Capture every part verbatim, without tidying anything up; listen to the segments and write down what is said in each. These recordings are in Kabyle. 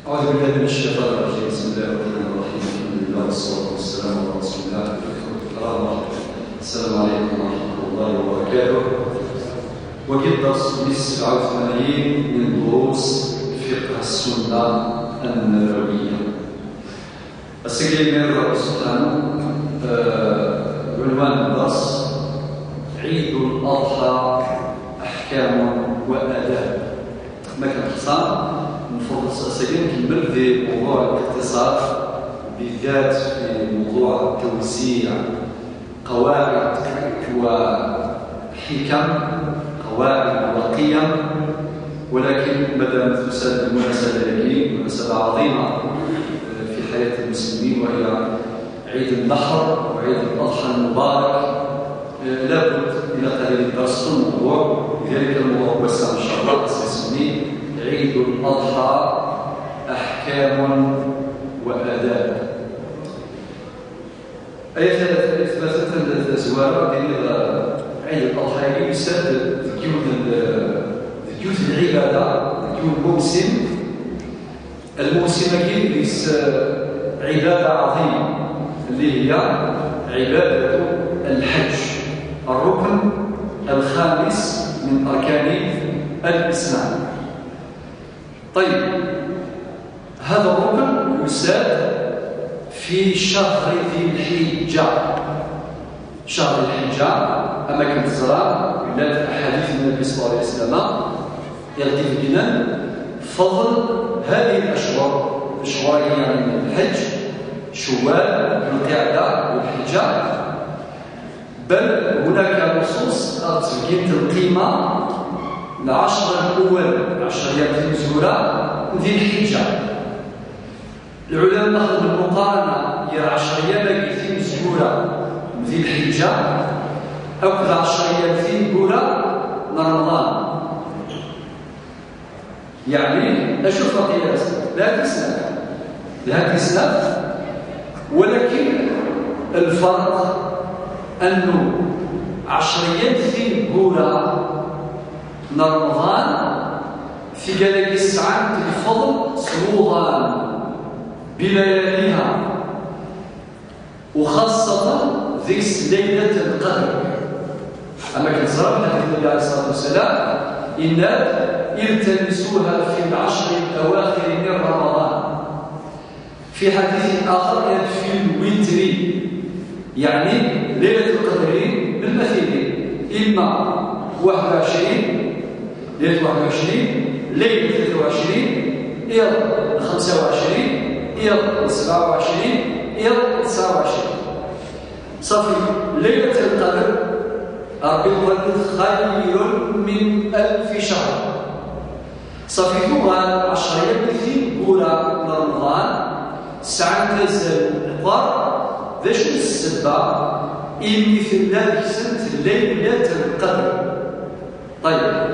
أعوذ بالله من الشيطان الرجيم. بسم الله الرحمن الرحيم. الحمد لله والصلاة والسلام على رسول الله. السلام عليكم ورحمة الله وبركاته. وقد درس السبعة وثمانين من دروس فقه السنة النبوية. السكين من رب سبحانه، آه، عنوان الدرس: عيد الأضحى أحكام وآداب. ما كان خصنا نفضل السكين نكمل في موضوع الاقتصاد، بالذات في موضوع توزيع قواعد وحكم، قواعد وقيم. ولكن مادام تسال المناسبه هذه، مناسبه عظيمه في حياه المسلمين، وهي عيد النحر وعيد الاضحى المبارك، لابد الى قليل درس الموضوع. لذلك الموضوع هو ان شاء الله سنسميه عيد الاضحى: احكام واداب. Ay at, ay atmaten d tazwara, d-iniḍ, ɛid Ladḥa-agi yusa-d deg yiwen n, deg yiwet n lɛibada, deg yiwen n lmewsim. Lmewsim-agi deg-s, eh, عبادة عظيمة اللي هي عبادة الحج، الركن الخامس من أركان الإسلام. طيب، هذا الركن يساد في شهر ذي الحجة. شهر الحجة، أما كما تزرى، ولات أحاديث النبي صلى الله عليه وسلم يغدي بنا فضل هذه الأشهر، الأشهر يعني من الحج، شوال، ذو القعدة، ذو الحجة. بل هناك نصوص تبين القيمة العشر الأول، عشر أيام في مزورة ذي الحجة. العلماء أخذوا المقارنة يا عشر أيام في مزورة ذي الحجة أو عشر أيام في مزورة رمضان. يعني، أشوف القياس، لا تسلم، لا تسلم، ولكن الفرق أنه عشر أيام في مزورة رمضان في قال الساعة الفضل سلوغان بلياليها، وخاصة ذيك ليلة القدر. أما كنزرب حديث النبي عليه الصلاة والسلام: إن التمسوها في العشر الأواخر من رمضان. في حديث آخر قال: في الوتر، يعني ليلة القدر بالمثيل، إما واحد وعشرين، ليلة واحد وعشرين، ليلة ثلاثة وعشرين، إيض خمسة وعشرين، إيض سبعة وعشرين، إيض تسعة وعشرين. صافي، ليلة القدر ربي يقول خير من ألف شهر. صافي، يوغال عشر أيام في مزورة رمضان، ساعة تزال القر. ذا شو السبب؟ إني في الله كسنت ليلة القدر. طيب،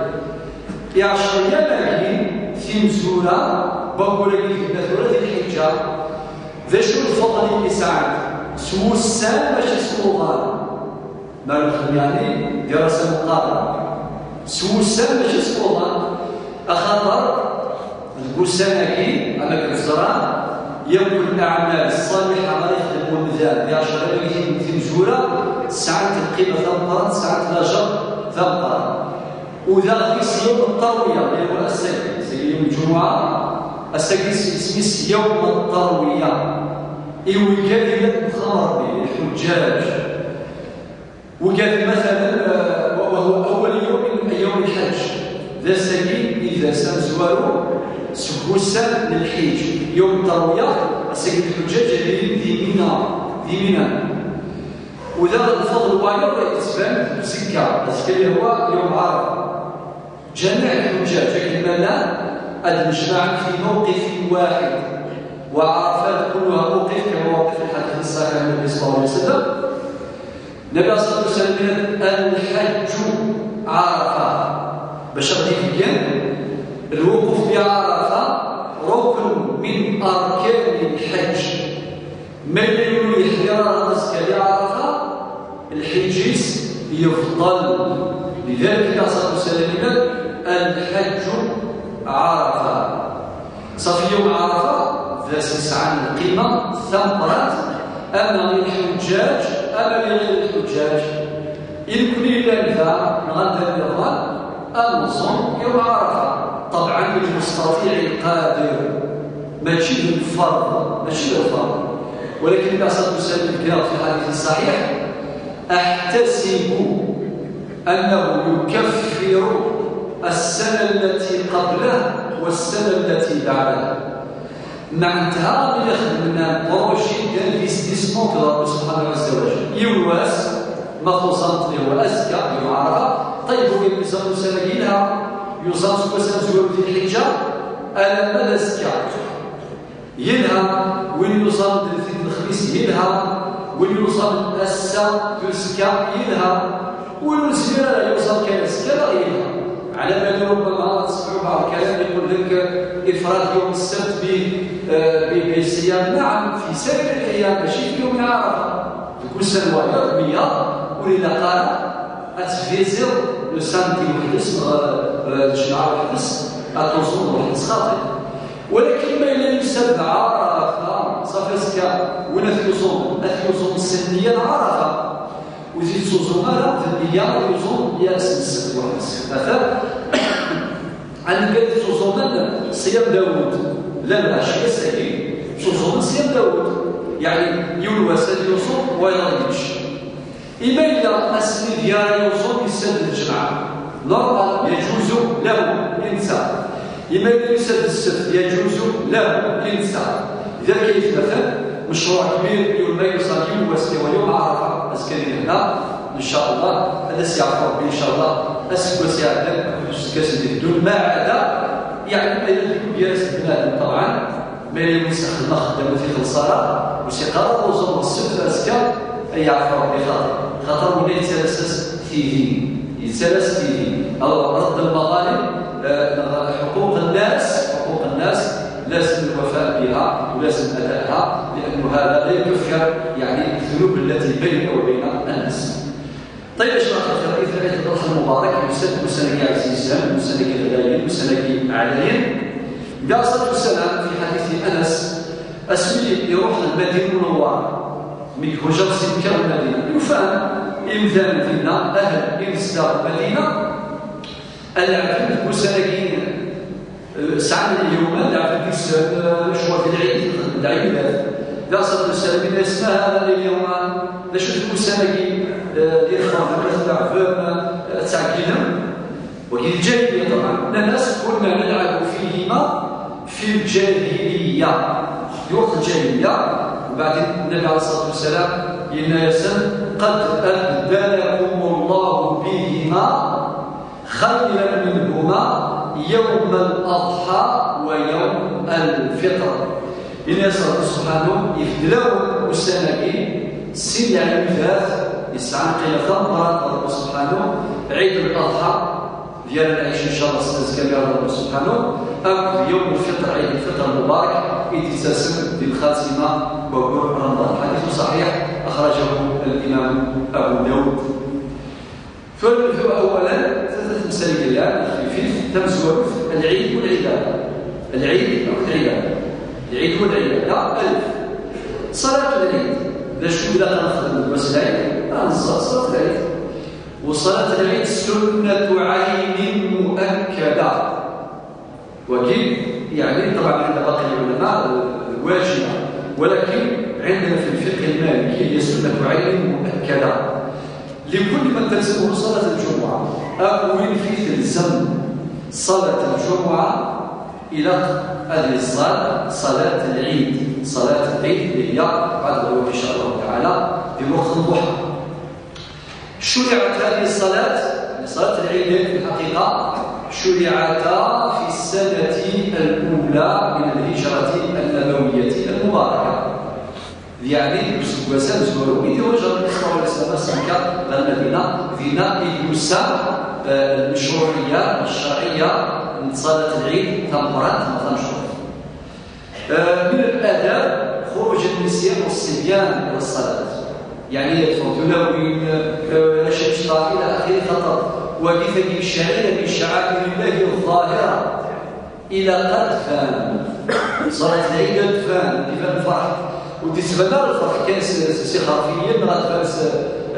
يا عشر أيام هذه في مزورة، بقول لك في الناس ولا في الحجة. ذا شو الفضل اللي ساعد؟ سوسان ماشي سلوغان. ما نخدم يعني دراسة مقارنة. سوسان ماشي سلوغان. أخاطر نقول سنكي، أنا كنزرع، يوم الأعمال الصالحة ما يخدمون ذا، يا شباب، في مزورة، ساعة القيمة ثمقران، ساعة الأجر ثمقران. وذا غيس يوم التروية، اللي هو السبت، سي يوم الجمعة، السبت سميس يوم التروية. إيوي كان يوم خمر به الحجاج. وقال مثلا، آه، وهو أول يوم من أيام الحج. ذا سبيل إذا سنزوارو سبوسا للحج. يوم التروية، السيد الحجاج اللي ديمينا، ديمينا. وذا الفضل وايض يتبان بزكا، بزكا اللي هو يوم عرفة. جميع الحجاج كما لا أد نجمع في موقف واحد، وعرفات كلها موقف كما وقف الحديث الصحيح عن النبي صلى الله عليه وسلم. النبي عليه الصلاة والسلام قال: الحج عرفة. باش غادي يبين الوقوف بعرفة ركن من أركان الحج. ما يلو يحيى راه نسكا لعرفة، الحجيس يفضل. لذلك النبي عليه الصلاة والسلام قال: الحج عرفة. Ṣafi, yawm Ɛarafa d ass yesɛan lqima tameqqrant, ama i lḥuǧǧaǧ ama i ɣir lḥuǧǧaǧ. I nekni yellan da neɣ anda nniḍen, ad nẓum yawm Ɛarafa. Ṭebɛen, lmustaṭiɛ lqadir, mačči d lferḍ, mačči d lferḍ. Walakin Nnbi ɛalayhi ṣṣalatu wassalam yefka-aɣ fi lḥadit ṣṣaḥiḥ: أحتسب أنه يكفر السنة التي قبله والسنة التي بعده. Mɛnatha, mi xedmen un projet d'investissement d Ṛebbi subḥanahu wa taɛala. Yiwen wass, ma tuẓamt li huwa azekka, yawm Ɛarafa, ṭeyyeb, win yuẓan ussan-agi yelha, yuẓan seg wass amezwaru di Lḥiǧǧa alamma d azekka. Yelha, win yuẓan di lxmis yelha, win yuẓan ass-a d uzekka yelha, win ur nezmir ara yuẓan kan azekka daɣ yelha. Ɛla ma ṛubbama ad tesmeɛ baɛḍ lkalam yqul lak ifrad yawm ssebt bi, eh, bi, bi ṣṣiyam. Naɛam, fi sair al-ayyam, mačči fi yawm Ɛarafa. Deg ussan wayeḍ, wiyaḍ, ur ilaq ara ad tviziḍ le samedi weḥd-s neɣ, eh, lǧemɛa weḥd-s, ad tuẓumeḍ weḥd-s xaṭi. Walakin ma yella yusa-d Ɛarafa, ṣafi, azekka win ad t-yuẓumen, ad t-yuẓum s nniya n Ɛarafa. Ur t-yettuẓum ara d nniya ad yuẓum yal ass n ssebt weḥd-s. Ata, anebbi ad yettuẓumen ṣṣyam Dawed, llan lɛecc ass-agi ttuẓumen ṣṣyam Dawed, yeɛni yiwen wass ad yuẓum, wayeḍ ad yečč. Ima yella asmi d ara yuẓum yessa-d lǧemɛa, normal, yaǧuzu lahu i netta. Ima yella yusa-d ssebt, yaǧuzu lahu i netta. Dalik ay tmatan, mecruɛ kbir, yiwen ma yuẓa yiwen wass, wa yawm Ɛarafa, azekka di lehna, ncallah, ad as-yeɛfu Ṛebbi, ncallah, aseggas iɛeddan akked useggas i d-iteddun, ma ɛada, yeɛni, ayen i d-yewwi gar-as d bnadem, ṭebɛen, ma yella win s-ixdem axeddam ur t-ixelleṣ ara, ur s-iqqar ara uẓum n ssebt azekka, ad yeɛfu Ṛebbi xaṭi. Xaṭer winna yettalas-as tidi, yettalas tidi. Alors, رد المظالم, eh, neɣ حقوق الناس, حقوق الناس, لازم الوفاء بها ولازم أدائها، لأنه هذا لا يكفر, يعني, الذنوب التي بينك وبين الناس. Ṭeyyeb, a ccix, i tella Ɛid Laḍḥa lmubarak, yusa-d ussan-agi ɛzizen, ussan-agi ɣlayen, ussan-agi ɛlayen. Nnbi ɛalayhi ṣṣalatu wassalam, fi ḥadit Anas, asmi iruḥ Lmadina Lmunawwara, mi ihujer si Mekka ɣer Lmadina, yufa imdanen dinna, ahl imezdaɣ n Lmadina, ad ɛedden deg ussan-agi, eh, sɛan lyawman, d ɛebd-nsen, eh, lecɣal di lɛid, d lɛidat. Nnbi ɛalayhi ṣṣalatu wassalam yenna-yas: ما هذان اليومان? D acu-t ussan-agi, eh, di txedmem, ad tleɛbem, eh, ad tɛegginem? Wagi d lǧahiliya, ṭebɛen. Nnan-as: كنا نلعب فيهما في الجاهلية. Di lweqt n lǧahiliya, mbeɛd Nnbi ɛalayhi ṣṣalatu wassalam yenna-yasen: قد أبدلكم الله بهما خيرا منهما يوم الأضحى ويوم الفطر. Yenna-yas Ṛebbi subḥanahu, ibeddel-awen ussan-agi sin lɛidat yesɛan lqima tameqqrant ɣer Ṛebbi subḥanahu, Ɛid Laḍḥa, di ara nɛic, ncallah, s azekka mi ara Ṛebbi subḥanahu, akked Yawm Lfiṭr, Ɛid Lfiṭr Lmubarak, i d-yettasen di lxatima n waggur n Remḍan. Ḥadit ṣaḥiḥ, أخرجه الإمام أبو داود. Tura, awalen, tlata temsal yellan, xfifit, tamezwarut, lɛid u lɛibada. Lɛid akked lɛibada. Lɛid u lɛibada, alef. Ṣalat lɛid. D acu i ilaq ad nexdem deg wass n lɛid? Ad nẓer ṣalat lɛid. وصلاة العيد سنة عين مؤكدة. Wagi, يعني, طبعا عند باقي العلماء واجبة، ولكن عندنا في الفقه المالكي هي سنة عين مؤكدة لكل من تلزمه صلاة الجمعة. Akk win fi telzem صلاة الجمعة, ilaq ad yeẓẓal صلاة العيد. صلاة العيد اللي هي بعد الغروب إن شاء الله تعالى في وقت الضحى. شرعت هذه الصلاة، صلاة العيدين في الحقيقة، شرعتا في السنة الأولى من الهجرة النبوية المباركة. يعني, deg useggas amezwaru i d-ihujer Ṛṛasul ṣalla Llahu ɛalayhi wa sallam s Mekka ɣer Lmadina, dinna i d-yusa, eh, lmecruɛiyya, lcerɛiyya n ṣalat lɛid tameqqrant neɣ tamecṭuḥt. آه، من الآداب خروج النساء والصبيان إلى الصلاة. يعني, yadef-d tulawin, آه, arrac imecṭaḥ, إلى آخره, xaṭer wagi tagi شعيرة من شعائر الله الظاهرة. Ilaq ad tban ṣṣalat n Lɛid, ad tban, ad iban lferḥ. Ur d-yettban ara lferḥ kan s, s, s ixerfiyen, neɣ ad tban s,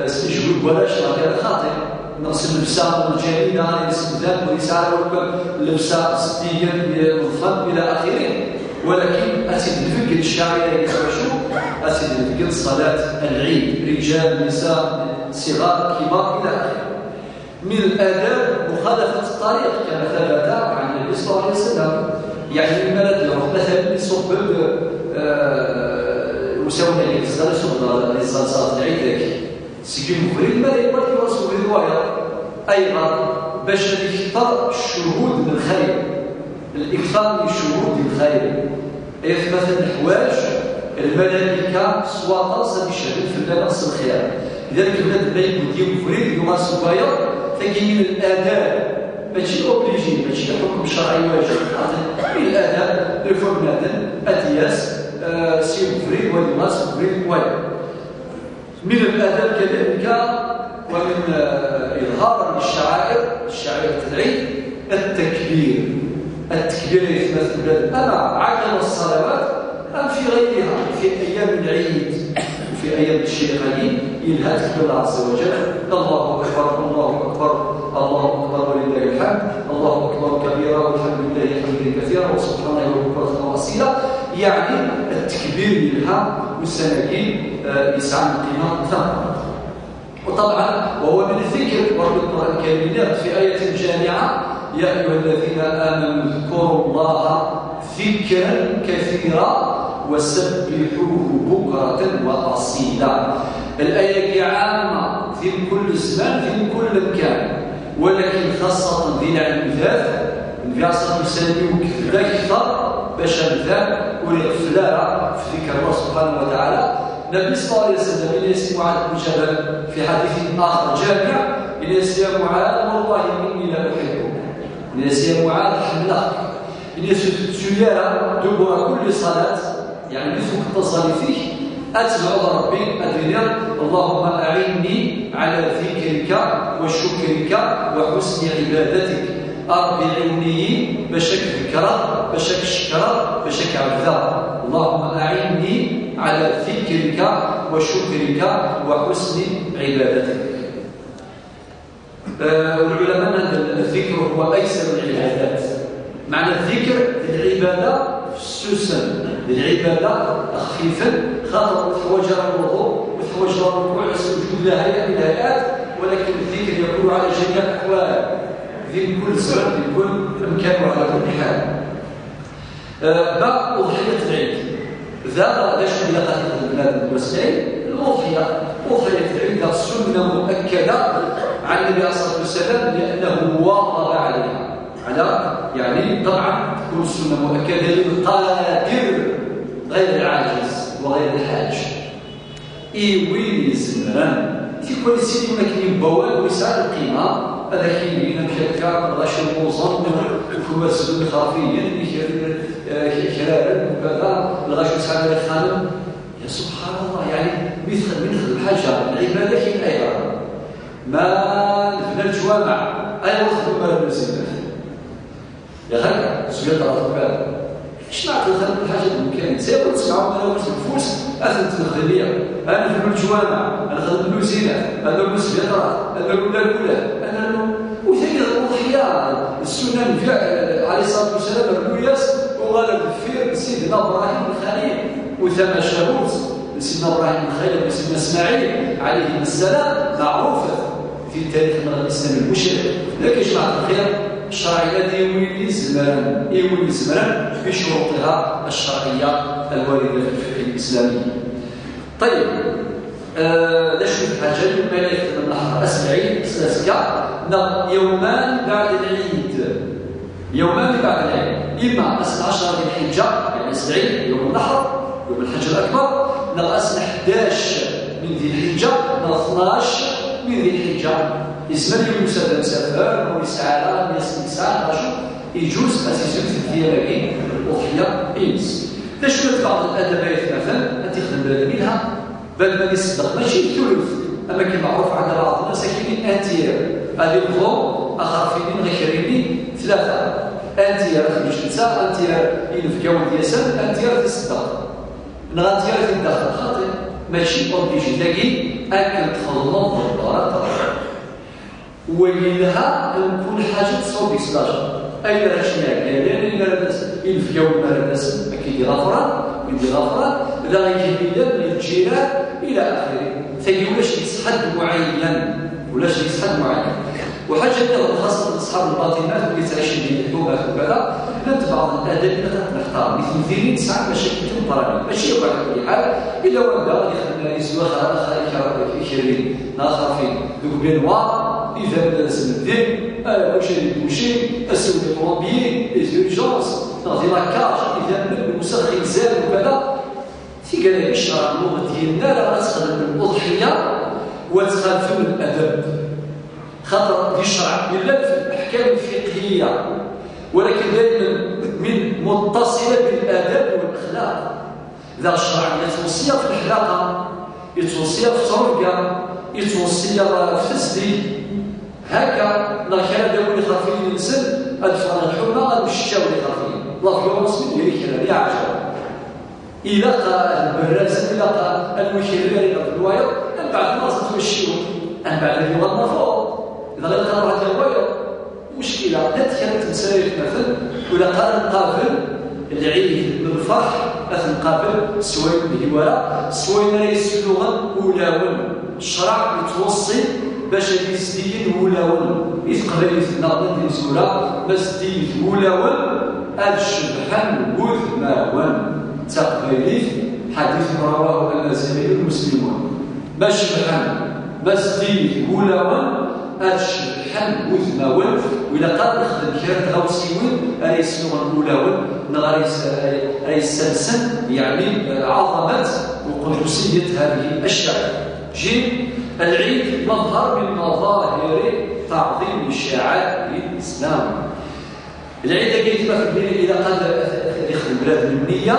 s ijwi n warrac, neɣ kan xaṭi, neɣ s llebsa n lǧahiliya, yessemdan ur yesɛi ara akk llebsa zeddigen, meḍfan, ila axiri. Walakin ad tt-id-nbeggel ccaɛir-agi s wacu? Ad tt-id-nbeggel ṣṣalat n Lɛid, رجال، نساء، صغار، كبار، ila axiri. من الآداب مخالفة الطريق كما ثبت عن النبي صلى الله عليه وسلم. يعني لما لا تروح مثلا يصب ب، آه، وسوينا لك الزغال يصب للزنزار العيد ذاك. سكي مغرب ما يقول لك رسول الله. أيضا باش نكثر الشهود من الخير، الإكثار من الشهود من الخير. Ay atmaten leḥwayeǧ, lmalayika s waṭas ad d-cehden fell-aneɣ s lxir. Lidalik, bnadem ma yewwi-d yiwen ubrid, yuɣal seg wayeḍ, tagi min الآداب. Mačči obligé, mačči lḥukm ccerɛi wajeb. Min الآداب, il faut bnadem ad d-yas, eh, s yiwen ubrid, wala yuɣal s ubrid n wayeḍ. من الآداب كذلك ومن، آه، إظهارا للشعائر، شعيرة العيد، التكبير. التكبير يثبت بلاد أما عدم الصلوات أم في غيرها في أيام العيد وفي أيام الشيخين يلها تكبير الله عز وجل: الله أكبر، الله أكبر، الله أكبر ولله الحمد، الله أكبر كبيرا والحمد لله حمدا كثيرا وسبحان الله بكرة وأصيلا. يعني التكبير يلها والسنة آه، يسعى القيمة ثمرة. وطبعا وهو من الذكر، ورد القرآن الكريم في آية جامعة: يا أيها الذين آمنوا اذكروا الله ذكرا كثيرا وسبحوه بكرة وأصيلا. الآية عامة في كل زمان، في كل مكان، ولكن خاصة ذي العلم ذات النبي عليه الصلاة والسلام يوكد ذا أكثر باش أمثال وليغفل في ذكر الله سبحانه وتعالى. النبي صلى الله عليه وسلم إلى سي معاذ بن جبل في حديث آخر جامع، إلى سي معاذ: والله إني لا أحبك. إلى سي معاذ: حملك. إلى سي سيارة دبر كل صلاة، يعني مثل التصاليفيك، أتبع ربي أدنيا: اللهم أعني على ذكرك وشكرك وحسن عبادتك. أربي عوني باش نذكرك، باش نشكرك، باش نعبدك. اللهم أعني على ذكرك وشكرك وحسن عبادتك. آه، والعلماء قال الذكر هو أيسر العبادات. معنى الذكر العبادة السوسن، العبادة خفيفا، خاطر تحوج الوضوء وتحوج الركوع والسجود، لا هيئة من الهيئات، ولكن الذكر يكون على جميع الأحوال. في كل زمان، في كل مكان وعلى كل حال. آه، باب أضحية العيد. ذا ليش بلا قتل البلاد المسلمين؟ الأضحية، أضحية العيد سنة مؤكدة عن النبي عليه الصلاة والسلام لأنه واظب عليها. على، يعني، طبعا تكون السنة مؤكدة للقادر غير العاجز وغير الحاج. I win izemren, tikwal sin akken yebba wawal ur yesɛi lqima, ad ak-yini amek akka, lɣaci lmuẓen, ukwasi lxerfiyen, ikraren, eh, ikraren, ukada, lɣaci ur sɛin ara ixxamen. Ya subḥan Allah, yeɛni, mi txedm, mi nexdem ḥaǧa n lɛibada, akken ayɣer? Ma nebna leǧwameɛ, ayɣer ur nxeddem ara lmuzimat? Yaɣ akka, sbiṭar tura. Jmaɛt lxir, lḥaǧa d umkan. Tzayr ur tesɛa ara ufus deg ufus, ad tent-nexdem ya. Ad nefru leǧwameɛ, ad nexdem lmuzinat, ad nernu sbiṭarat, ad nernu lakulat, ad nernu, u tagi d uḍḥiya, ssunna n Nnbi, ɛalayhi ṣṣalatu wassalam, rnu-yas, uɣal ar deffir n Sidna Bṛahim Lxalil, u tamacahut n Sidna Bṛahim Lxalil akked Sidna Smaɛil, ɛalayhim ssalam, meɛrufet. Fi tarix-nneɣ n Lislam lmucrik. Lakin, jmaɛt lxir, ccṛeɛ ad iwin izemren, iwin izemren بشروطها الشرعية الواردة في الفقه الإسلامي. طيب، آه، d acu n lḥaǧa, yuma la yexdem nnḥer ass n lɛid, ass n azekka, neɣ يومان بعد العيد. يومان بعد العيد، إما ass n ɛecṛa di lḥiǧǧa, يعني ass n lɛid, يوم النحر، يوم الحج الأكبر، neɣ ass n ḥdac min di lḥiǧǧa, neɣ tnac min di lḥiǧǧa. Yezmer yiwen yusa-d amsafer, ur yesɛi ara, ur yesɛi ara, acu, iǧuz ad s-yezwi tebdiyya-agi, uḍḥiya-ines. D acu n lbeɛḍ n ladab ay atmaten, ad t-ixdem bnadem yelha, bal ma d-iṣeddeq, mačči d thuluth, am akken meɛruf ɛend baɛḍ nnas, akkin un tiers, ad iḍlem axerfi-nni neɣ akri-nni tlata. Anti ara t-yečč netta, anti ara inebgawen d-yasen, anti ara t-iṣeddeq, neɣ anti ara t-iddaxel? Xaṭi, mačči obligé dagi akken txedmeḍ d lbaraka. Wa yelha, mkul ḥaǧa tṣub-itt lajer. Ayen ara ččen iɛeggalen, ayen ara d-asen inebgawen, ara d-asen, ad k-id-iɣafran, wid iɣafran, la igellilen, lǧiran, ila axiri. Tagi ulac deg-s ḥedd muɛayyan, ulac deg-s ḥedd muɛayyan. Uḥaǧa nniḍen xaṣṣa n ṣṣḥab lbaṭinat, wid yettɛicin di lḥumat ukada, llant baɛḍ n ladab ilaq ad t-nextar. Di temdinin sɛan macakel timeqqranin, mačči akk ɛla kulli ḥal, illa wanda ad ixdem izlu axir, axir ikerrin, neɣ axerfin, deg ubinwa, idammen ad asen-ldin, eh, mačči di kuci, asew di ṭrumbiyin, les urgences, neɣ di la cage, idammen, lewsex, xilzan, ukada. Tigara ccṛeɛ ur d-yenna ara ad txedmem uḍḥiya u ad txalfem ladab. Xaṭer di ccṛeɛ yella leḥkam lfiqhiya, walakin daymen min muttaṣila bil adab wal axlaq. Daɣ ccṛeɛ yettweṣṣi ɣef leḥdaqa, yettweṣṣi ɣef ttṛebga, yettweṣṣi ɣef tezdeg. Hakka, neɣ kra d awin ixerfiyen-nsen, ad ffɣen ɣer lḥuma, ad mceččawen ixerfiyen. La violence min diri kra, d iɛǧab. Ilaq ad nberrazen, ilaq ad nwikerri iɣef n wayeḍ, mbeɛd ma ẓent wacciwen, mbeɛd ad yuɣal merfuḍ, dɣa ilaq ad nruḥ ad yaɣ wayeḍ. Muckila, llant kra n temsal aytmaten, ur ilaq ara ad nqabel lɛid n lferḥ, ad t-nqabel s wayen ur ngi wara, s wayen ara yesluɣen ulawen. Ccṛeɛ yettweṣṣi bac ad yezdiyen wulawen. I teqbaylit-nneɣ d imezwura, ma zeddiget wulawen, ad cebḥen wudmawen. D taqbaylit, ḥadit ma rawahu amaziɣiyu lmuslimun. Ma cebḥen, ma zeddiget wulawen, ad cebḥen wudmawen. U ilaq ad nexdem kra n tɣawsiwin ara yesluɣen wulawen, neɣ ara yes-, ara yessalsen, yeɛni, ɛaḍamat uqudusiyet hadihi ccɛir. Jim, العيد مظهر من مظاهر تعظيم شعائر الإسلام. Lɛid-agi, kma tebni, ilaq ad, ad, ad ixdem bnadem nniya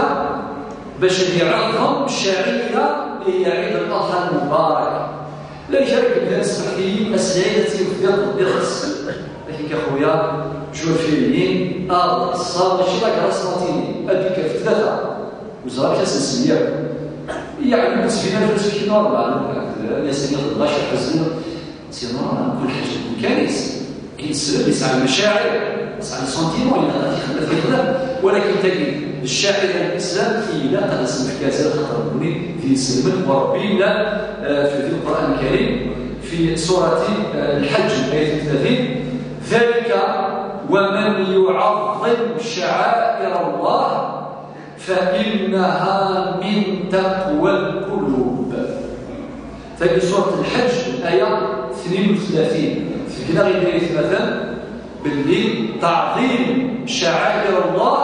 bac ad iɛeḍḍem ccaɛira i Ɛid Laḍḥa lmubarak. Llan kra n yemdanen smeḥtiyin, ass n lɛid ad tt-yebdiḍ d iɣes. Akken ka xuya, jurfiriyin, aḍ, ṣṣa, mačči la grâce matinée, ad d-ikker f tlata. Ur ẓriɣ amek ad s-nsemmi akk. Yeɛni ur ttbin ara tusut normal. Akken ad as-iniɣ d lɣaci ḥeznen. C'est normal, mkul ḥaǧa deg umkan-is. Ineslem yesɛa lmacaɛir, yesɛa les sentiments, ilaq ad t-yexdem, ad t-yexdem. Walakin tagi, ccaɛira n Lislam, ilaq ad as-nefk azal, xaṭer nekkni d inselmen, u Ṛebbi yenna, eh, fi, di Lqur'an Lkarim, fi surati, eh, Lḥeǧǧ, ayat tlatin, ذلك ومن يعظم شعائر الله فإنها من تقوى القلوب. Tagi surat Lḥeǧǧ, aya tnin u tlatin, tebna ɣer aytmaten belli تعظيم شعائر الله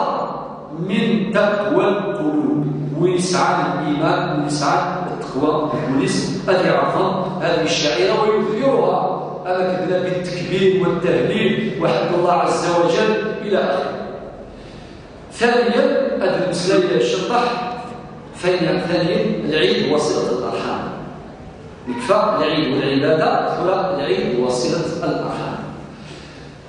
من تقوى القلوب. Win yesɛan liman, win yesɛan ttaqwa deg wul-is, ad iɛeḍḍem hadihi ccaɛira ويظهرها, ama tebna بالتكبير والتهليل وحمد الله عز وجل إلى آخره. ثانيا, ad nmeslay ciṭṭaḥ, ثانيا, ثانيا, العيد وصلة الأرحام. Nekfa lɛid u lɛibada, tura lɛid وصلة الأرحام.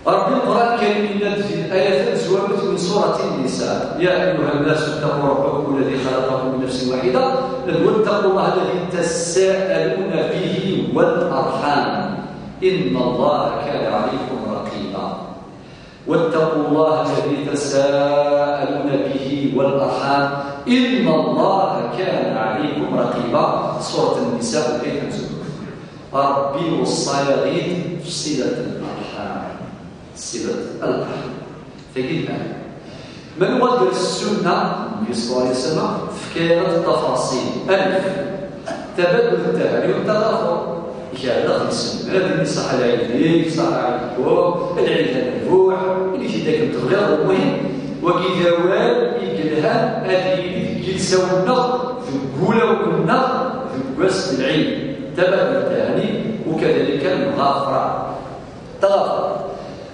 Ṛebbi Lqur'an Lkarim yenna-d di layat tamezwarut min surat Nnisa: يا أيها الناس اتقوا ربكم الذي خلقكم من نفس واحدة, واتقوا الله الذي تساءلون به والأرحام إن الله كان عليكم رقيبا. واتقوا الله الذي تساءلون به والأرحام إن الله كان عليكم رقيبا. Surat Nnisa, layat tamezwarut. Ṛebbi iweṣṣa-yaɣ-id f ṣilat larḥam. Ṣilat larḥam. Tagi d lɛali. Ma nuɣal ɣer ssunna, Nnbi ṣalla Llahu ɛalayhi wa sallam tefka-yaɣ-d tafaṣil. Alef, tabadul ttahani wa ttadafur. Gar daxel n ssenna, ad nini ṣaḥa lɛid-ik, ṣaḥa ɛid-kum, lɛid amerbuḥ, ini-t-id akken tebɣiḍ, lmuhim, wagi d awal i yelhan ad yili deg yilsawen-nneɣ, deg wulawen-nneɣ, deg wass n lɛid. Tabadul ttahani, وكذلك المغافرة. Taɣafra.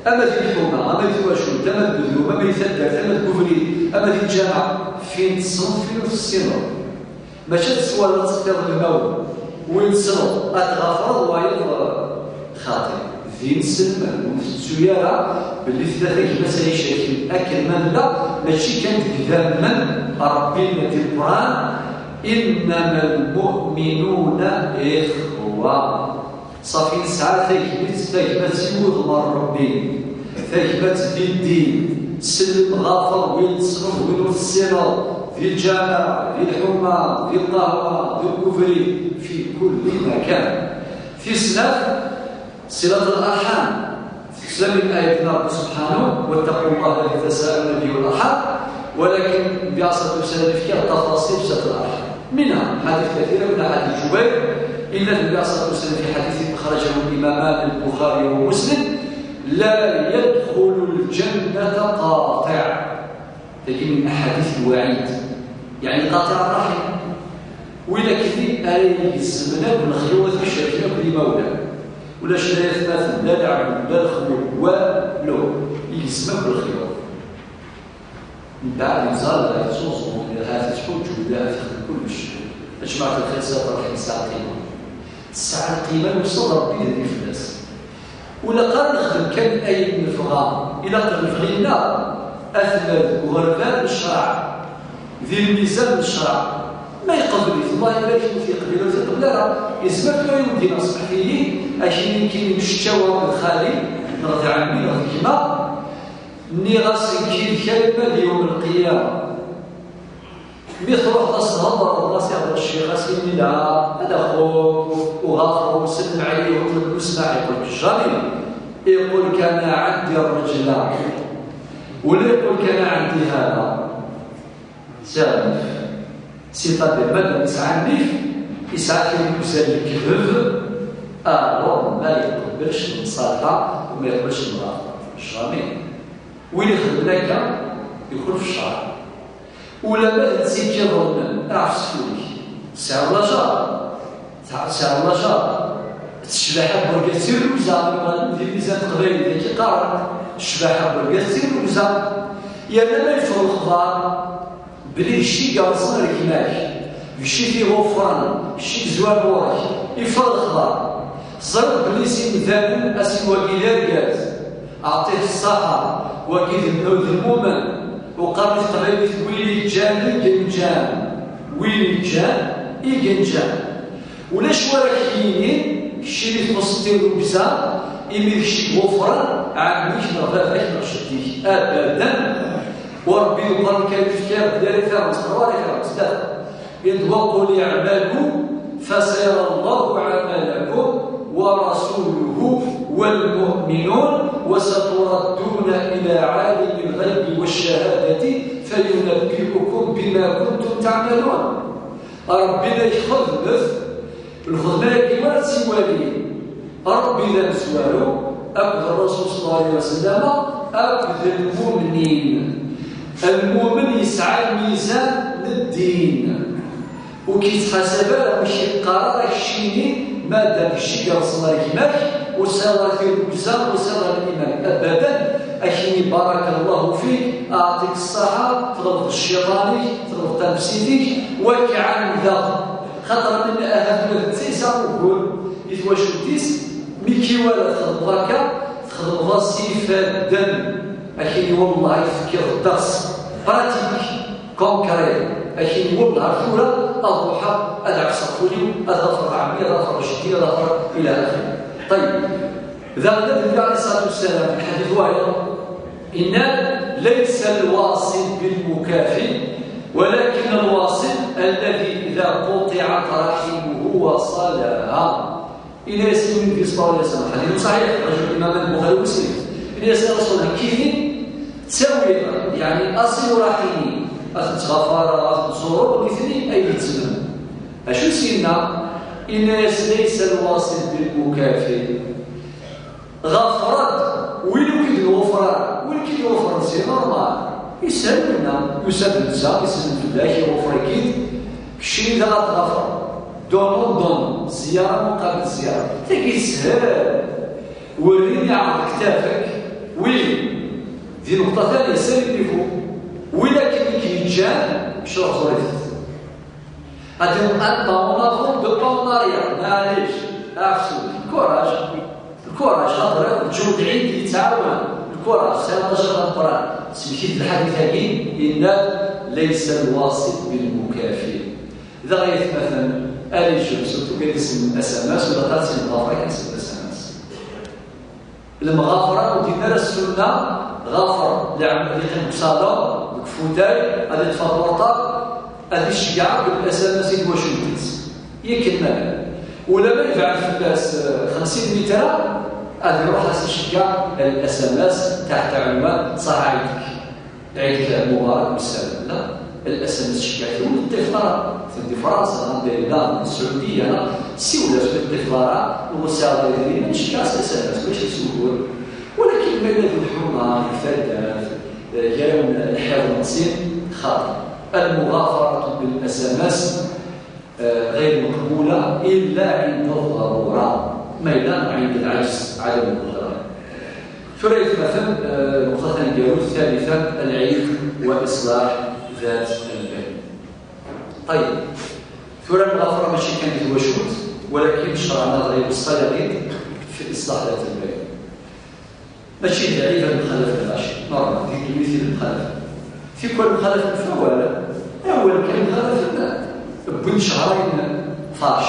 Ama di lḥuma, ama di twacult, ama deg udrum, ama di taddart, ama deg ubrid, ama di lǧameɛ, fin tessneḍ, fin ur tessineḍ. Mačči ad teswaleḍ ad teqqiḍ lmawt, win tessneḍ, ad tɣafreḍ, wayeḍ, xaṭi. D Din selmen, ur tettu ara belli tella tagmat ay icerken akken ma nella, mačči kan deg idammen n Ṛebbi di Lqur'an, إنما المؤمنون إخوة. Ṣafi nesɛa tagmat, tagmat i wudem n Ṛebbi, tagmat di ddin, sellem, ɣafar win tessneḍ, win ur tessineḍ, di lǧameɛ, di lḥuma, di lqahwa, di lkufri, في كل مكان. Tis snat, صلة الأرحام. Teslam i ayat n Ṛebbi سبحانه: واتقوا الله الذي تساءلون به والأرحام, ولكن النبي عليه الصلاة والسلام يذكر تفاصيل صلة الأرحام. منها حديث كثيرة، منها حديث جبير، إن النبي عليه الصلاة والسلام في حديث أخرجه الإمامان البخاري ومسلم: لا يدخل الجنة قاطع. تجي من أحاديث الوعيد، يعني قاطع الرحم. Win akken ara igezmen akk lexyuḍ, icerken akk d imawlan. Ulac la atmaten, la leɛmum, la lexmum, walu. Igezm akk lexyuḍ. Mbeɛd yeẓẓal, la yettsuẓu, la yettḥuǧǧu, la yexdem kullec. Ajmaɛt lxir, s later kan tesɛa lqima. Tesɛa lqima, yusa-d Ṛebbi d fell-as. Ur ilaq ara nexdem kan ayen nebɣa, ilaq lebɣi-nneɣ ad t-nerr deg uɣerbal n ccreɛ, di lmizan n ccreɛ. Ma yeqbel-it, Allah ibarek, ma yeqbel, ur yeqbel ara, yezmer tura i wen-d-iniɣ, smeḥt-iyi, akini nekkini mceččaweɣ d xali, neɣ d ɛemmi, neɣ d gma, nniɣ-as nekkini d kalma di yawm lqiyama. Mi truḥeḍ ad s-thedreḍ, ad s-ihder ccix, ad s-yini: "La, ad axuk, uɣafru, sellem ɛlayhi, uṭleb lesmaḥ", yeqqel-k: "Jamais." Yeqqel-k: "Ana ɛendi rrejla." Wala yeqqel-k: "Ana ɛendi hada." Sɛiɣ nnif. C'est-à-dire, madam yesɛa nnif, yesɛa kra n uzal n lekdeb, alors ma yeqbelx lemṣalḥa, u ma yeqbelx lemɣafra. Jamais. Win ixedmen akka, yuklef ccreɛ. Ulamma d netta i k-iḍelmen, aɛfes fell-ak. Tesɛiḍ lajar, tesɛiḍ lajar. Ttecbaḥa n urgaz d tirrugza, di lmizan n teqbaylit, akka i qqaren. Ccbaḥa n urgaz d tirrugza. Yerna ma yeffeɣ lexbar, belli d kečč i yerẓen ar gma-k, d kečč i t-iɣufren, d kečč i yezwaren ɣur-k, yeffeɣ lexbar. Teẓriḍ belli s imdanen, a sin, wagi d argaz, aɛṭih ṣṣaḥa, wagi d mnawd lmumen, u qqaren di teqbaylit: "Win iǧǧan i yenǧan, win iǧǧan i yenǧan." Ulac wara k-yinin, keččini txuṣṣeḍ tirrugza, imi d kečč i iɣufren ɛemmi-k neɣ baba-k neɣ jeddi-k. Abadan! U Ṛebbi deg Lqur'an Lkarim yefka-aɣ-d yal tiremt, ɣer tiremt, tlata. Yenna-d: "وقل اعملوا فسيرى الله عملكم ورسوله والمؤمنون وستردون إلى عالم الغيب والشهادة فينبئكم بما كنتم تعملون." Ṛebbi la ixedmet lxedma-agi wara tt-iwali Ṛebbi d amezwaru, akked Ṛṛasul ṣella Llahu ɛalayhi wa sallam, akked lmumnin. Lmumen yesɛa lmizan n ddin. Ur k-yettḥasab ara, ur k-yeqqar ara keččini, madam kečč i yerẓen ar gma-k, ur tesɛiḍ ara tirrugza, ur tesɛiḍ ara liman. Abadan, akini: "Barakallahu fik, aɛṭik ṣṣaḥa, tɣelbeḍ cciṭan-ik, tɣelbeḍ tanefsit-ik, wa k-ɛandeɣ." Xaṭer amen ahat ula d netta yesɛa ugur i twacult-is, mi k-iwala txedmeḍ akka, txedmeḍ-as ifadden. Akini: "Wellah i tefkiḍ ddeṛs pratique, concret." Akini: "Wellah ar tura ad ruḥeɣ, ad ɛefseɣ fell-i, ad ɣafreɣ ɛemmi, ad ɣafreɣ jeddi, ad ɣafreɣ ila axiri." Ṭeyyeb. Daɣen Nnbi ɛalayhi ṣṣalatu wassalam, deg lḥadit wayeḍ, yenna-d: "ليس الواصل بالمكافئ، ولكن الواصل الذي إذا قطعت رحمه وصلها." Yenna-yas Nnbi ṣella Llahu ɛalayhi wa sallam, ḥadit ṣaḥiḥ, yeḥwaǧ Imam Lbuxari u Muslim. Yenna-yas: "Ya Rasul Llah, kini ttawiɣ, yeɛni, asilu raḥimi, ad ten-ttɣafareɣ, ad ten-ttẓuruɣ, nitni ay yettmen." Acu s-yenna? Yenna-yas: "ليس الواصل بالمكافئ." Ɣafreḍ win ur k-id-iɣufr ara. Win k-id-iɣufren, c'est normal. Ishel winna, yusa-d netta, isellem fell-ak, iɣufr-ik-id. Keččini daɣ ad tɣafreḍ. Donnant donnant, zzyara muqabil zzyara. Tagi teshel. Werri-nni ɛerḍ ktab-ik. Win. Di nneqṭa taniya, c'est le niveau. Win akken i k-yeǧǧan, kečč ur ẓurit. Ad d-ineṭq un pas en avant, deux pas en arrière. Maɛlic, ɛefsut. Courage. Lkuraǧ, xaṭer akk lǧuhd lɛid yettɛawan. Lkuraǧ, sɛiḍ d ajerr ameqqran. Sellek-it lḥadit-agi, yenna-d: "Laysa lwaṣil bilmukafi." Dɣa yatmaten, ali jeu, surtout kan isem S M S, ula qqar-as lemɣafra kan s S M S. Lemɣafra ur d-yenni ara Ssunna: "Ɣafer leɛmal ad yeqqim deg usalon, deg ufutay, ad yeṭṭef aportab, ad iceggeɛ deg S M S i twacult-is." Yak lmal. Ula ma yebɛed fell-as, eh, xemsin mitra, ad iruḥ ad s-iceggeɛ s S M S taḥt عنوان: "Ṣaḥ ɛidek, ɛidek mubarak, messalam." La, S M S ceggeɛ-it ur yeṭṭif ara. Di Fransa, anda yella, di Sɛudiya, siwel-as ur yeṭṭif ara, ur sɛiɣ ara idrimen, ceggeɛ s S M S, mačči s ugur. Walakin ma yella di lḥuma, di taddart, eh, gar-awen lḥiḍ n sin, xaṭi. المغافرة بال S M S غير مقبولة إلا عند الضرورة، ما إلا عند العجز، عدم القدرة. Tura yetmaten, eh, nnuqṭa taneggarut, ثالثا: العيد وإصلاح ذات البين. طيب، tura lemɣafra mačči kan di twacult, walakin ccṛeɛ-nneɣ dɣa iweṣṣa-yaɣ-id في إصلاح ذات البين. Mačči d lɛid ad nemxalaf lɣaci, normal, di ddunit i nemxalaf. Tikwal mxalafen f awal, awal kan mxalafen, wwin-d cehrayen fac.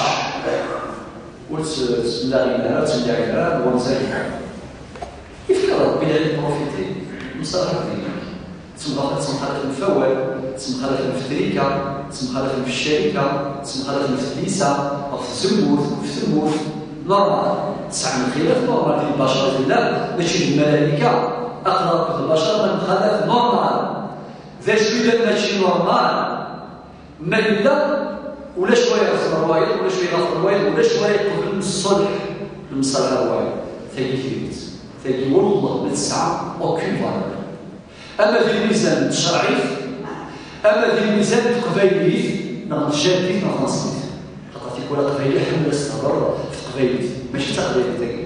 Ur tt-, ttmellaɣin ara, ur ttmellaɣin ara, d wanzaren. Yefka Rebbi lɛid profiti, mṣalaḥ dinna. Ttemxalafen f awal, ttemxalafen f trika, ttemxalafen f ccarika, ttemxalafen f tlisa, ɣef tzemmurt, ɣef tmurt. Normal. Tesɛam lxilaf normal di lbacer i tellam, mačči d lmalayka. Aql-aɣ akked lbacer ma nemxalaf normal. D acu yellan mačči normal? Ma yella ulac wa iɣef wayeḍ, ulac wa iɣef wayeḍ, ulac wa iqeblen ṣṣulḥ, lemṣalḥa n wayeḍ. Tagi tidet. Tagi, wallah, ma tesɛa aucune valeur. Ama di lmizan n tcerɛit, ama di lmizan n teqbaylit, neɣ n tjaddit, neɣ tafransist. Xaṭer tikwal aqbayli ḥemmel ad s-tehder f teqbaylit, mačči d taqbaylit-agi.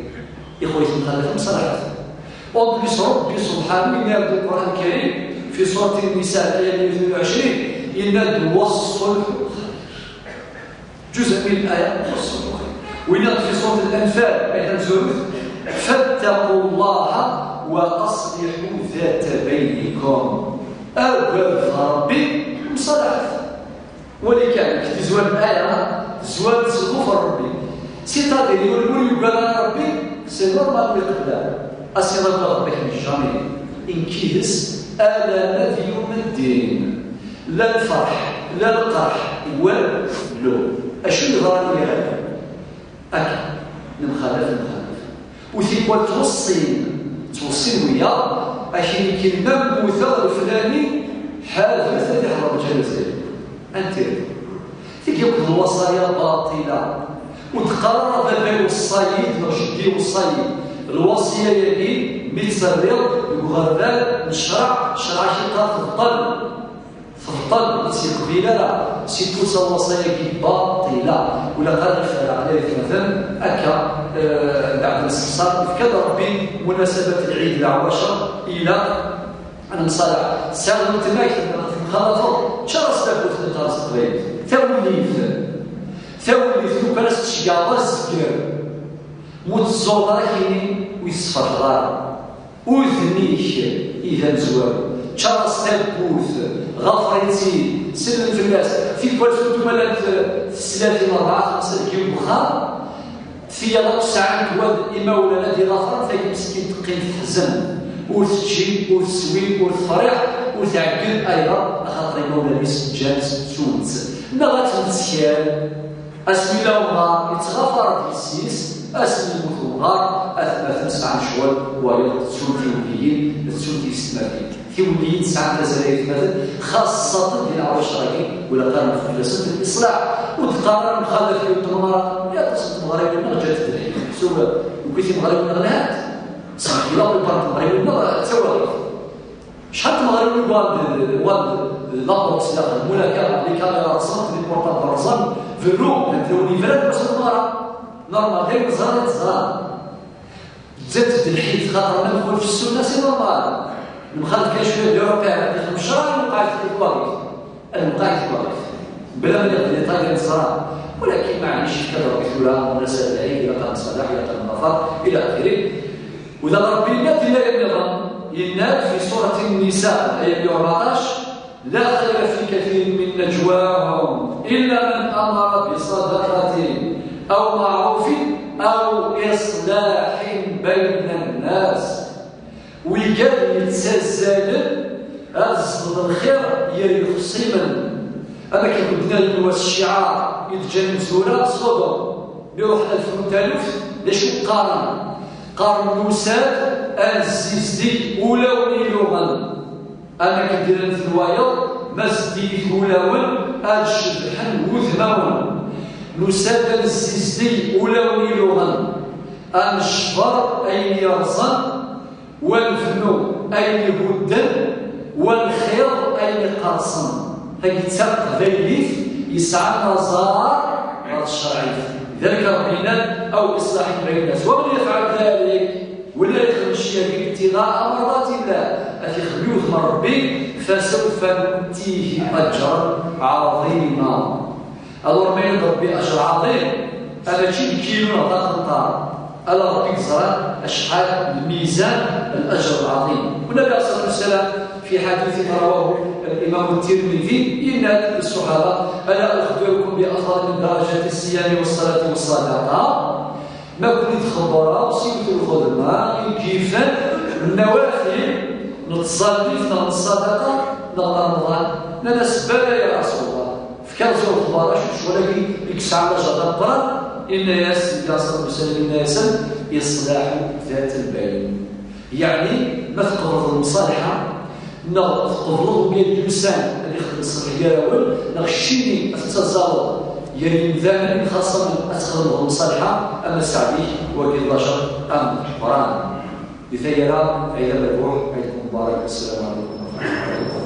Ixuy temxalaf mṣalaḥat. En plus, Rebbi subḥanu yenna-d di Lqur'an Lkarim, fi surat Nisa, aya tnin u ɛecrin, yenna-d: "Wassulḥu xayr." Juz'a min al-aya, wassulḥu xayr. Winna fi surat Al-Anfal, aya tamezwarut: "Fattaqu Llaha wa asliḥu zata baynikum." Agadet Rebbi, mṣalaḥet. Wali kan, deg tizwar n aya, tezwar s lɣufr n Rebbi. C'est-à-dire, yiwen ur yugad ara Rebbi, c'est normal ur iqebbel ara. Asiḍ akk Rebbi, jamais. Inkis alamma d yawm ddin. La lferḥ, la lqerḥ, walu. Acu yeḍran i lɛibad? Akka, nemxalaf, nemxalaf. U tikwal ttweṣṣin, ttweṣṣin wiyaḍ, akken ikken ma mmuteɣ leflani, ḥadret ad iḥḍer lǧanaza-inu. Anti? Tigi akked lwaṣaya baṭila. Ur d-qqar ara baba iweṣṣa-yi-d neɣ jeddi iweṣṣa-yi-d. Lwaṣya-yagi, mi tt-terriḍ deg uɣerbal n ccreɛ, ccreɛ-agi qqar tebṭel. Tebṭel, ur tt-yeqbil ara, si tusa lwaṣaya-agi baṭila. Ula qqar lfala, ala yetmaten, akka, eh, beɛd nessexṣar, yefka-d Rebbi munasabat lɛid leɛwacer, ilaq ad nemṣalaḥ. Tesɛiḍ weltma-k, temxalateḍ, ččar-as tawwurt-nni qqaren s teqbaylit. Tawellit. Tawellit, lukan ad s-tceggɛeḍ azger, mu tezzureḍ ara kini ur yessefrexeḍ ara. Udem-ik i d amezwaru. Ččar-as tawwurt, ɣafeṛ-itt-id, sellem fell-as. Tikwal surtout ma llant teslatin rebɛa xemsa deg yiwen uxxam, tiyaḍ akk sɛant wad imawlan ad iɣafren, tagi meskint teqqim teḥzen. Ur tečči, ur teswi, ur tefriḥ, ur tɛeggen. Ayɣer? Axaṭer imawlan-is ǧǧan-tt, ttun-tt. Neɣ ad tt-nettkal. Asmi yella umɣar, yettɣafar-d yessi-s, asmi yemmut umɣar, atmaten sɛan ccɣel, wayeḍ ttun tiwelliyin, ttun tiyessetmatin. Tiwelliyin sɛant azal ay atmaten, xaṣṣaten di leɛwacer-agi, wala qqaren fell-asent liṣlaḥ. Ur d-qqaren ara mxalaf yiwet n tmeɣra, ya aṭas n tmeɣriwin-nneɣ ǧǧant-d lḥif. Su, nekkni timeɣriwin-nneɣ lhant. Smeḥ la plupart n tmeɣriwin-nneɣ d tawaɣit. Acḥal n tmeɣriwin i yuɣal d, yuɣal d, d la boxe daxel, mulaka, les caméras rẓent, les portables rẓen, berru, llant lawan yebran, mačči d tmeɣra. Normal, d ayen ẓran i teẓra. Zzant-d lḥif, xaṭer ma nxulef ssunna, c'est normal. Nemxalef kan cwiya d l'Europe, di xemsa, newqeɛ di twaɣit. Ad newqeɛ di twaɣit. Bla ma nniɣ d les détails neẓra. Walakin, maɛlic, yefka-d Rebbi tura, munasabat lɛid, ilaq ad nṣalaḥ, ilaq ad nɣafar. إلى آخره. وإذا ربي ما تلا يمضى يناد في سورة النساء آية أربعطاش: لا خير في كثير من نجواهم إلا من أمر بصدقة أو معروف أو إصلاح بين الناس. Wigad yettazzalen ad ẓden lxir gar yexṣimen. Am akken bedden yiwen wass cciɛar i d-ǧǧan imezwura Ṣudum, mi ruḥen ad frun taluft, d acu qqaren? Qqaren: nusa-d ad nessizdig ulawen iluɣen. Am akken d-rran wayeḍ: ma zeddiget ulawen ad cebḥen wudmawen. Nusa-d ad nessizdig ulawen iluɣen, ad necber ayen yerẓen, wa nefnu ayen ihudden, wa nxiḍ ayen iqerṣen. Tagi d taqbaylit yesɛan aẓar ɣer tcerɛit. ذلك ربنا أو إصلاح بين الناس. ومن يفعل ذلك, win ara ixdem ccɣel-agi ابتغاء مرضات الله, ad t-ixdem yiwet n Rebbi, فسوف نؤتيه أجرا عظيما. Alors ma yenna-d Rebbi ajer ɛḍim, mačči d kilu neɣ d aqenṭar. Ala Rebbi yeẓra acḥal lmizan n lajer lɛaḍim. والنبي عليه الصلاة والسلام في حديث رواه الإمام الترمذي, yenna-d i ṣṣuḥaba: ألا أخبركم بأفضل من درجات الصيام والصلاة والصدقة؟ Ma ken-id-xebbreɣ s yiwet n lxedma i yifen nnawafil n tṣallit neɣ n ṣṣadaqa neɣ n Remḍan? Nnan-as: بلى يا رسول الله. Fkan-as lexbar, acu d ccɣel-agi i yesɛan lajer d ameqqran? Inna-yas Nnbi ṣalla Llahu ɛalayhi wa sallam, inna-yasen: إصلاح ذات البين. Yeɛni, ma tqebleḍ lemṣalḥa, neɣ tqebleḍ win yusan ad ixdem ṣṣeḥ gar-awen, neɣ ccini ad tettazzaleḍ gar yimdanen imxaṣamen ad txedmeḍ lemṣalḥa, ama sseɛd-ik, wagi d lajer ameqqran. Di taggara, Ɛid amerbuḥ, Ɛid Mubarak, السلام عليكم ورحمة الله وبركاته.